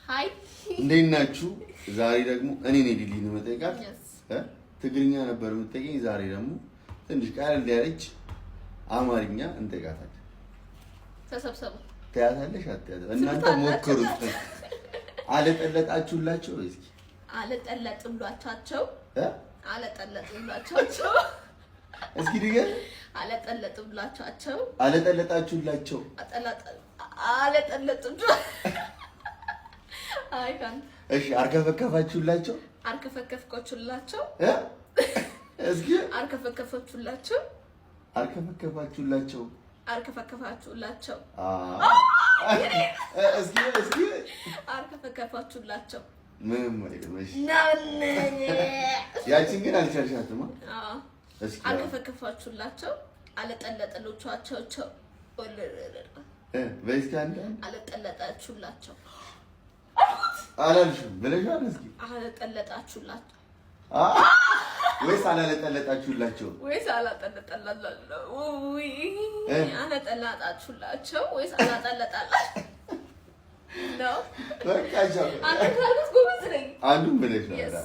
Hi. እንዴት ናችሁ? ዛሬ ደግሞ እኔ ነኝ ሊሊን የምጠይቃት። ትግርኛ ነበር የምጠይቀኝ። ዛሬ ደግሞ ትንሽ ቀለል ያለች አማርኛ እንጠይቃታለን። ተሰብሰቡ። ትያታለሽ አትያትም? እናንተ ሞክሩት። አለጠለጣችሁላቸው? እስኪ። አለጠለጥሏቸው። አለጠለጥሏቸው። እስኪ ድገም። አለጠለጥሏቸው። አለጠለጣችሁላቸው። አለጠለጥ አይ ካንት። እሺ፣ አርከፈከፋችሁላቸው። አርከፈከፍኳችሁላቸው። እስኪ። አርከፈከፋችሁላቸው። አርከፈከፋችሁላቸው። አርከፈከፋችሁላቸው። እስኪ እስኪ። አርከፈከፋችሁላቸው። ምንም አይልም። እሺ፣ ያቺን ግን አልቻልሻትማ። እስኪ። አርከፈከፋችሁላቸው። አለጠለጠሎቻቸው። በይ እስኪ አንድ። አለጠለጣችሁላቸው። አላልሽም ብለሻል። እስኪ። አለጠለጣችሁላቸው። ወይስ አላለጠለጣችሁላቸው? ወይስ አለጠላጣችሁላቸው ወይስ አላጠለጣላቸው ነው? በቃ። አንተ ካልኩት ጎበዝ ነኝ። አንዱን ብለሻል።